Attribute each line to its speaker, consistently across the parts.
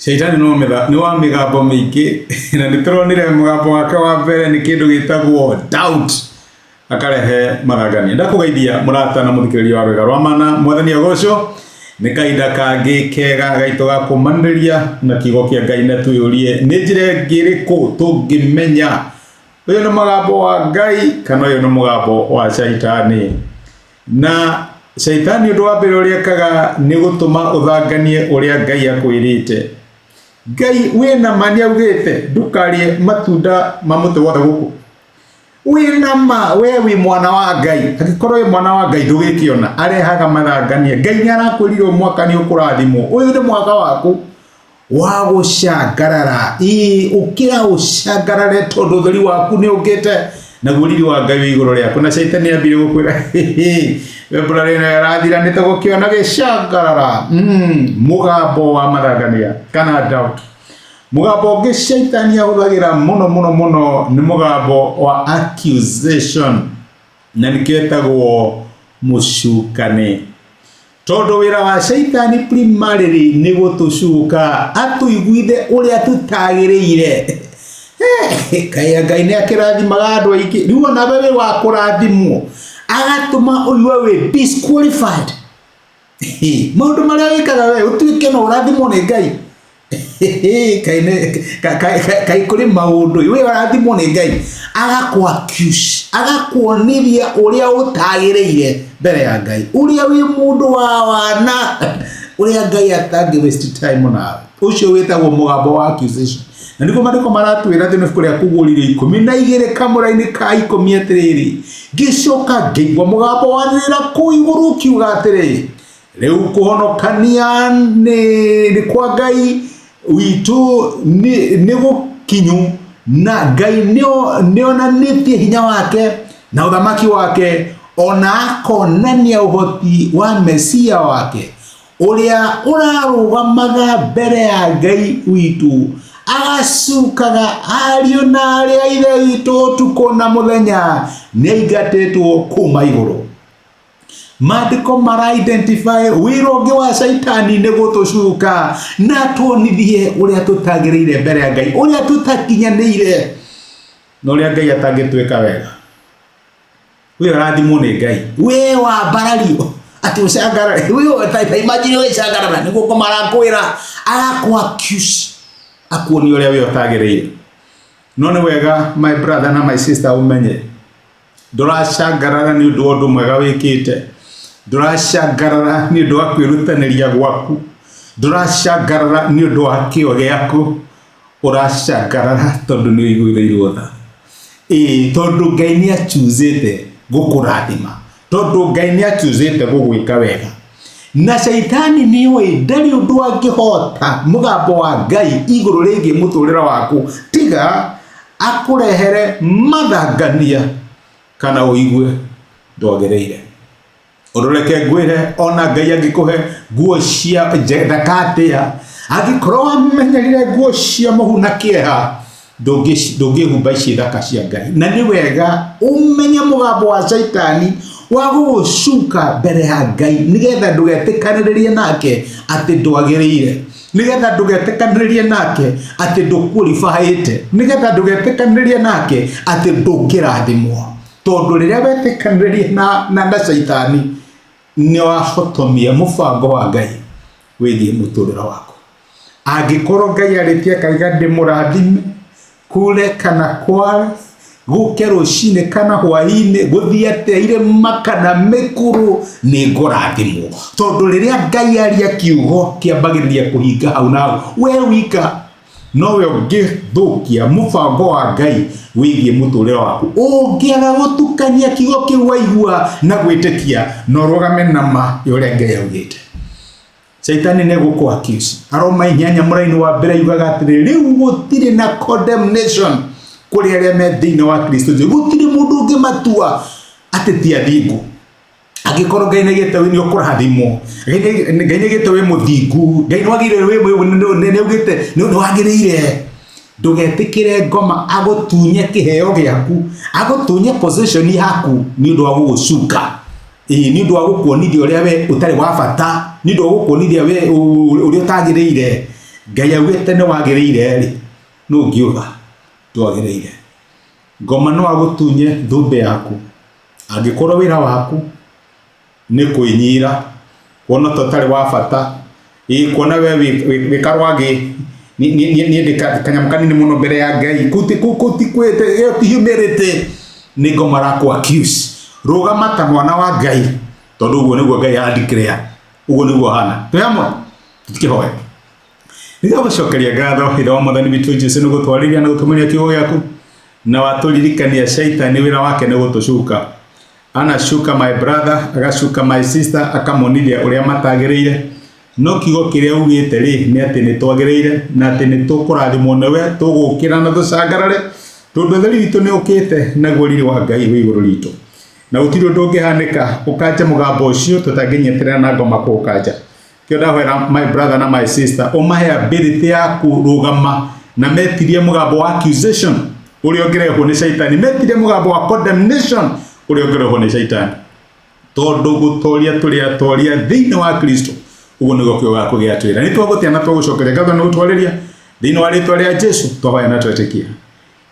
Speaker 1: Shaitani nĩ wa mĩgambo mĩingĩ na nĩ tũronire mũgambo wake wa mbere nĩ kĩndũ gĩtagwo doubt, akarehe mathangania. Ndakũgeithia mũrata na mũthikĩrĩria wa Rwĩga rwa Mana, Mwathani agocwo. Nĩ kahinda kangĩ kega gaitũ ga kũmanĩrĩria na kiugo kĩa Ngai, na twĩyũrie nĩ njĩra ĩngĩ ĩrĩkũ tũngĩmenya ũyũ nĩ mũgambo wa Ngai kana ũyũ nĩ mũgambo wa Shaitani. Na Shaitani ũndũ wa mbere ũrĩa ekaga nĩ gũtũma ũthanganie ũrĩa Ngai akwĩrĩte. Ngai wĩna ma nĩ augĩte ndũkarĩe matunda ma mũtĩ wothe gũkũ? Wĩna ma we wĩ mwana wa Ngai? Angĩkorwo wĩ mwana wa Ngai ndũgĩkĩona arehaga mathangania. Ngai nĩ arakwĩrire mwaka nĩ ũkũrathimwo, ũyũ nĩ mwaka waku wa gũcangarara. Ĩĩ, ũkĩra ũcangarare tondũ ũtheri waku nĩ ũkĩte naguo riri wa Ngai wĩ igũrũ rĩaku. Na Shaitani ambire gũkwĩra we mbura ĩno ĩrathira nĩ tũgũkĩona gĩcangarara. Mũgambo wa mathangania kana doubt. Mũgambo ũngĩ Shaitani ahũthagĩra mũno mũno mũno nĩ mũgambo wa accusation, na nĩkĩo ĩtagwo mũcukani, tondũ wĩra wa Shaitani primarily nĩ gũtũcuka atũiguithe ũrĩa tũtagĩrĩire. Kaĩ Ngai nĩ akĩrathimaga andũ aingĩ, rĩu ona we wĩ wa kũrathimwo, agatũma ũigue wĩ disqualified. Maũndũ marĩa wĩkaga we ũtuĩke no ũrathimwo nĩ Ngai. Kaĩ kũrĩ maũndũ we ũrathimwo nĩ Ngai, agakũ accuse, agakuonithia ũrĩa ũtagĩrĩire mbere ya Ngai, ũrĩa wĩ mũndũ wa wana, ũrĩa Ngai atangĩ waste time nawe. Ũcio wĩtagwo mũgambo wa accusation, na nĩguo maandĩko maratwĩra thĩinĩ ibuku rĩa Kũguũrĩrio 12 kamũra-inĩ ka 10 atĩrĩrĩ, ngĩcoka ngĩigua mũgambo wanĩrĩra kũu igũrũ ũkiuga atĩrĩ, rĩu kũhonokania nĩ kwa Ngai witũ nĩ gũkinyu, na Ngai nĩonanĩtie hinya wake na ũthamaki wake, ona akonania ũhoti wa Mesia wake, ũrĩa ũrarũgamaga mbere ya Ngai witũ agacukaga ariũ na arĩ a ithe witũ ũtukũ na mũthenya, nĩaingatĩtwo kuma igũrũ. Maandĩko mara identify wĩra ũngĩ wa Shaitani nĩ gũtũcuka na tuonithie ũrĩa tũtagĩrĩire mbere ya Ngai, ũrĩa tũtakinyanĩire na ũrĩa Ngai atangĩtwĩka wega. We ũrathimwo nĩ Ngai, we wambarario atĩ ũcangarare, we ta imagine ũgĩcangarara nĩguo ngoma arakwĩra, arakũ accuse, akuonia ũrĩa we ũtagĩrĩire. No nĩ wega, my brother na my sister, ũmenye ndũracangarara nĩ ũndũ wa ũndũ mwega wĩkĩte, ndũracangarara nĩ ũndũ wa kwĩrutanĩria gwaku, ndũracangarara nĩ ũndũ wa kĩo gĩaku, ũracangarara tondũ nĩ ũiguithĩirwo tha. Ĩĩ, tondũ Ngai nĩ achuzĩte gũkũrathima, tondũ Ngai nĩ achuzĩte gũgwĩka wega. Na Shaitani nĩ oĩ ndarĩ ũndũ angĩhota mũgambo wa Ngai igũrũ rĩgiĩ mũtũrĩre waku tiga akũrehere mathangania kana ũigue ndwagĩrĩire. Ũndũ reke ngwĩre, ona Ngai angĩkũhe nguo cia thaka atĩa, angĩkorwo wamenyerire nguo cia mũhu na kĩeha, ndũngĩhumba ici thaka cia Ngai. Na nĩ wega ũmenye mũgambo wa Shaitani wa gũgũcuka mbere ya Ngai, nĩgetha ndũgetĩkanĩrĩrie nake atĩ ndwagĩrĩire, nĩgetha ndũgetĩkanĩrĩrie nake atĩ ndũkuoribaĩte, nĩgetha ndũgetĩkanĩrĩrie nake atĩ ndũngĩrathimwo. Tondũ rĩrĩa wetĩkanĩrĩria na Shaitani, nĩ wahotomia mũbango wa Ngai wĩgiĩ mũtũrĩre waku. Angĩkorwo Ngai arĩtie akaiga ndĩmũrathime, kure kana kware, gũke rũcinĩ kana hwaĩ-inĩ, gũthiĩ atĩa irĩma kana mĩkuru, nĩ ngũrathimwo. Tondũ rĩrĩa Ngai aria kiugo kĩambagĩrĩria kũhinga hau na hau, we wika nowe ũngĩthũkia mũbango wa Ngai wĩgiĩ mũtũrĩre waku. Ũngĩaga gũtukania kiugo kĩu waigua na gwĩtĩkia, na ũrũgame na ma ya ũrĩa Ngai augĩte, Shaitani nĩ gũkũ accuse. Aroma 8 mũraini wa mbere yugaga atĩrĩ, rĩu gũtirĩ na condemnation kũrĩ arĩa me thĩinĩ wa Kristo Jesu. Gũtirĩ mũndũ ũngĩmatua atĩ ti athingu. Angĩkorwo Ngai nĩaugĩte wĩ nĩ ũkũrathimwo, Ngai nĩaugĩte wĩ mũthingu, Ngai nĩwagĩrĩire wĩ nĩaugĩte nĩ wagĩrĩire, ndũgetĩkĩre ngoma agũtunye kĩheo gĩaku, agũtunye position yaku nĩ ũndũ wa gũgũcuka. Ĩĩ, nĩ ũndũ wa gũkuonithia ũrĩa we ũtarĩ wa bata, nĩ ũndũ wa gũkuonithia we ũrĩa ũtagĩrĩire. Ngai augĩte nĩ wagĩrĩire rĩ, nũ ũngiuga ndwagĩrĩire? Ngoma no agũtunye thũmbĩ yaku angĩkorwo wĩra waku nĩ kwĩnyira, kuona ta ũtarĩ wa bata, ĩ kuona we wĩ karwagĩ, niĩ ndĩ kanyamũ kanini mũno mbere ya Ngai, kũu ti ĩyo ti humility, nĩ ngoma arakũ accuse. Rũgama ta mwana wa Ngai, tondũ ũguo nĩguo Ngai a declare, ũguo nĩguo ũhana. Twĩ hamwe? Tũkĩhoe. Nĩ twagũcokeria ngatho Ithe wa Mwathani witũ Jesu nĩ gũtwarĩria na gũtũmĩria kiugo gĩaku na watũririkania shaitani wĩra wake nĩ gũtũcuka. Anacuka my brother, agacuka my sister, akamonithia ũrĩa matagĩrĩire. No kiugo kĩrĩa ugĩte rĩ nĩ atĩ nĩ twagĩrĩire na atĩ nĩ tũkũrathimwo nĩwe, tũgũkĩra na tũcangarare tondũ ũtheri witũ nĩ ũkĩte naguo riri wa Ngai wĩ igũrũ ritũ. Na gũtirĩ ũndũ ũngĩhanĩka ũkanje mũgambo ũcio tũtangĩnyitĩrĩra na ngoma kũũkanja. Kĩo ndahoera my brother na my sister ũmahe ability ya kũrũgama na metirie mũgambo wa accusation ũrĩa ũngĩrehwo nĩ caitani, metirie mũgambo wa condemnation ũrĩa ũngĩrehwo nĩ caitani, tondũ gũtoria tũrĩ atoria thĩinĩ wa Kristo. Ũguo nĩguo kiugo gĩaku gĩatwĩra. Nĩ twagũtĩa na twagũcokeria ngatho nĩ gũtwarĩria thĩinĩ wa rĩtwa rĩa Jesu twahoya na twetĩkia.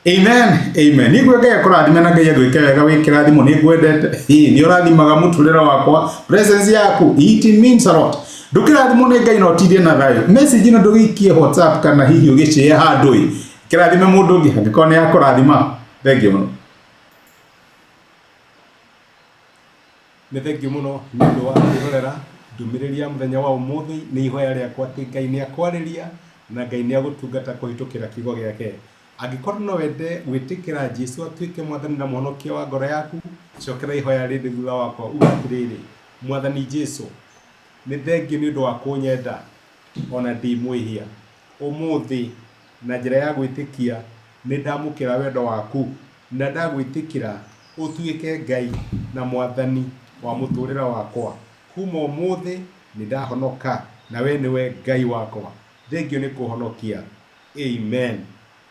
Speaker 1: Amen, amen. Nĩ ngwenda Ngai akũrathime na Ngai agwĩke wega wĩ kĩrathimo nĩ ngwendete. Ĩĩ, nĩ ũrathimaga mũtũrĩre wakwa. Presence yaku, it means a lot. Ndũkĩrathimwo nĩ Ngai na ũtinde na thayũ. Message ĩno ndũgĩikie WhatsApp kana hihi ũgĩshare handũ ĩ. Kĩrathime mũndũ ũngĩ angĩkorwo nĩ yakũrathima. Thengiũ mũno. Nĩ thengiũ mũno nĩ ũndũ wa kwĩrorera ndũmĩrĩri ya mũthenya wa ũmũthĩ. Nĩ ihoya rĩakwa atĩ Ngai nĩ akwarĩria na Ngai nĩ agũtungata kũhĩtũkĩra kiugo gĩake. Angĩkorwo no wende gwĩtĩkĩra Jesu atuĩke Mwathani na Mũhonokia wa ngoro yaku, cokera ihoya rĩrĩ thutha wakwa uge atĩrĩrĩ, Mwathani Jesu, nĩ thengiũ nĩ ũndũ wa kũnyenda o na ndĩ mwĩhia. Ũmũthĩ, na njĩra ya gwĩtĩkia, nĩ ndamũkĩra wendo waku na ndagwĩtĩkĩra ũtuĩke Ngai na Mwathani wa mũtũrĩre wakwa. Kuma ũmũthĩ nĩ ndahonoka na we nĩwe Ngai wakwa. Thengiũ nĩ kũhonokia. Amen.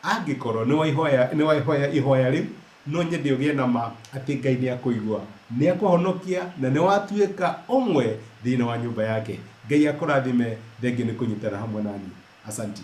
Speaker 1: Angĩkorwo nĩ wahoya ihoya rĩu, no nyende ũgĩe na ma atĩ Ngai nĩ akũigua, nĩ akũhonokia na nĩ watuĩka ũmwe thĩinĩ wa nyũmba yake. Ngai akũrathime, thengiũ nĩ kũnyitana hamwe naniĩ. Asanti.